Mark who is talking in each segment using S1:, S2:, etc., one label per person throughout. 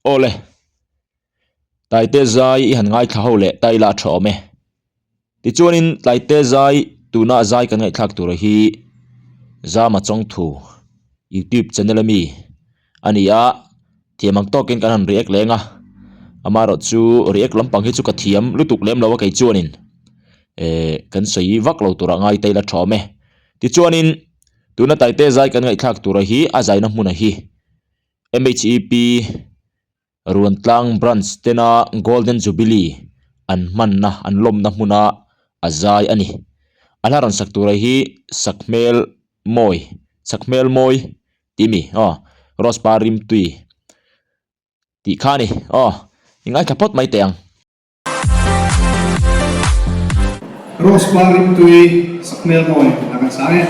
S1: Awle, Taite zai i han ngaithla ho leh ta ila a tha awm e. Tichuanin Taite zai tuna zai kan ngaihthlak tura hi Zama Chawngthu YouTube channel ami a ni a, thiam ang tawkin kan han react leng a, amaherawhchu react lampang hi chu ka thiam lutuk lem lo a kei chuanin eh kan sawi vak lo tura ngai ta ila tha awm e. Tichuanin tuna Taite zai kan ngaihthlak tura hi a zaina hmuna hi MHEP Ruantlang Branch tena Golden Jubilee an hmanna an lawmna hmuna a zai a ni. A hla rawn sak tura hi Sakhmel Mawi Sakhmel Mawi tih mi aw Rose Par Rimtui tih kha a ni aw i ngaithla phawt mai teh ang.
S2: Rose par rimtui sakhmel mawi a kan sang e.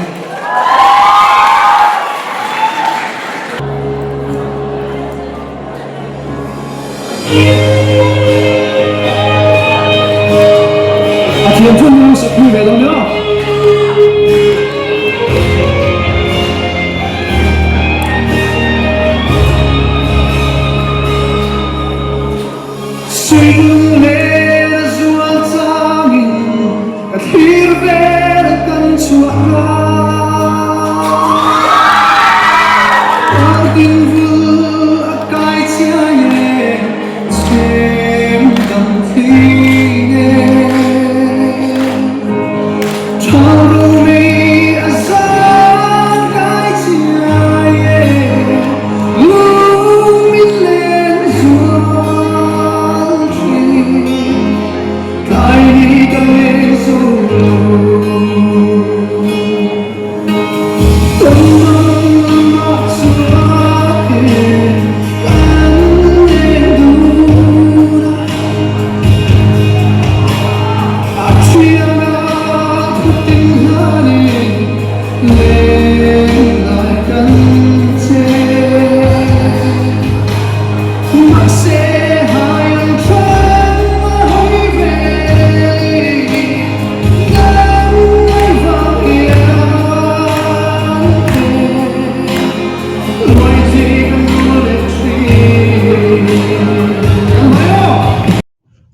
S2: A thiam chuan min lo sakpui ve dawn nia.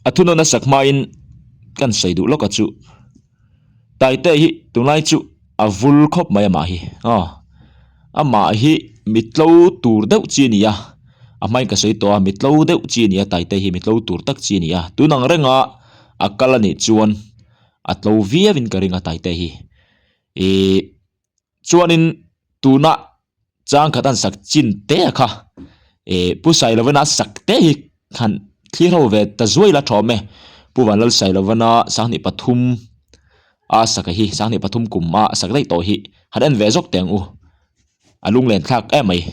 S1: A thunawn a sak hmain kan sawi duh lawk a chu Taite hi tunlai chu a vul khawp mai amah hi aw amah hi mitlo tur deuh chi a ni a a hmain ka sawi tawh a mitlo deuh chi a ni a Taite hi mitlo tur tak chi a ni a tun ang renga a kal a nih chuan a tlo viau in ka ring a Taite hi ihh chuanin tuna chang khat an sak chin te a kha eh Pu Sailovana sak te hi han thlir ho ve ta zuai la thawm e Pu Vanlal Sailovana 2003 a sak a hi 2003 kum a sak daih tawh hi han en ve zawk teh ang u a lunglen thlak em mai.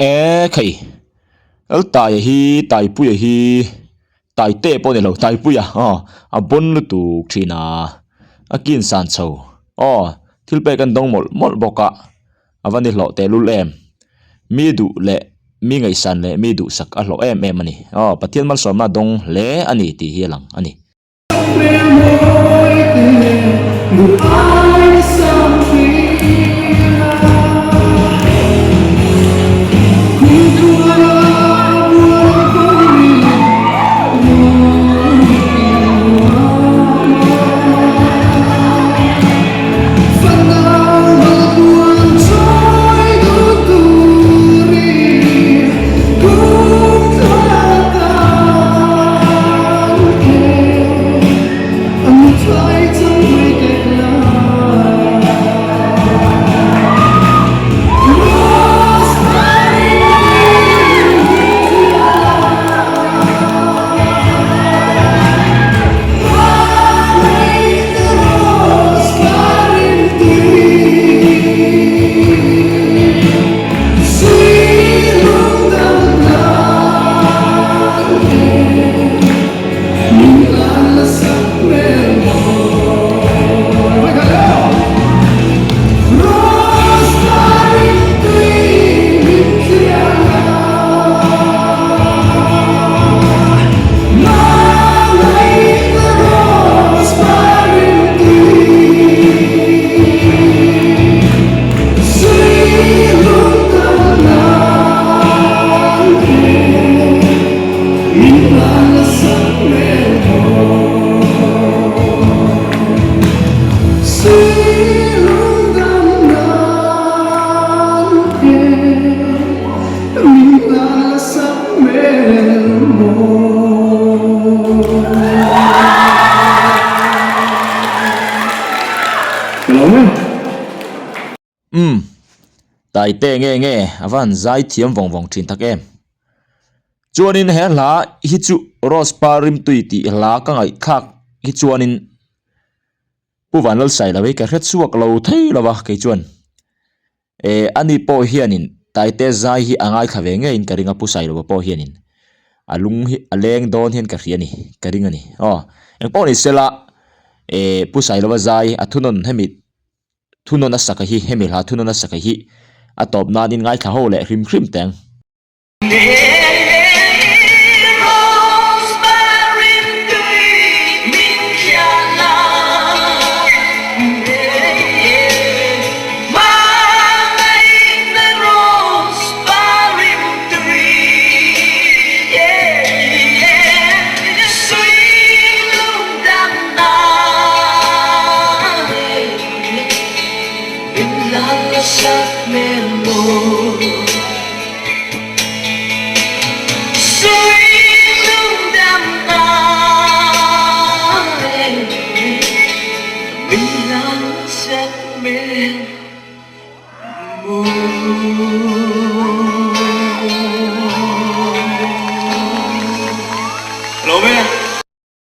S1: E khai. Laltaia hi Taipuia hi Taite pawh a ni lo Taipuia aw a bawn lutuk thin a a kin san chho aw thil pek an dawng mawlh mawlh bawk a a va ni hlawh tehlul em mi duh leh mi ngaihsan leh mi duhsak a hlawh em em a ni aw Pathian malsawmna a dawng hle a ni tih hi a lang a ni. Umm. Taite nge nge a va han zai thiam vawng vawng thin tak em. Chuanin he hla hi chu Rose par rimtui tih hla ka ngaihthlak hi chuanin Pu Vanlalsailo hi ka hre chhuak lo thei lo va kei chuan. Eh ani pawh hianin Taite zai hi a ngaithla ve ngeiin ka ring a Pu Sailova pawh hianin a lung hi a leng dawn hian ka hria a ni ka ring a ni. Aw engpawh ni sela eh Pu Sailova zai a thunawn hemi thunawn a saka hi hemi hla thunawn a saka hi a tawp nan in ngaithla ho leh hrim hrim teng.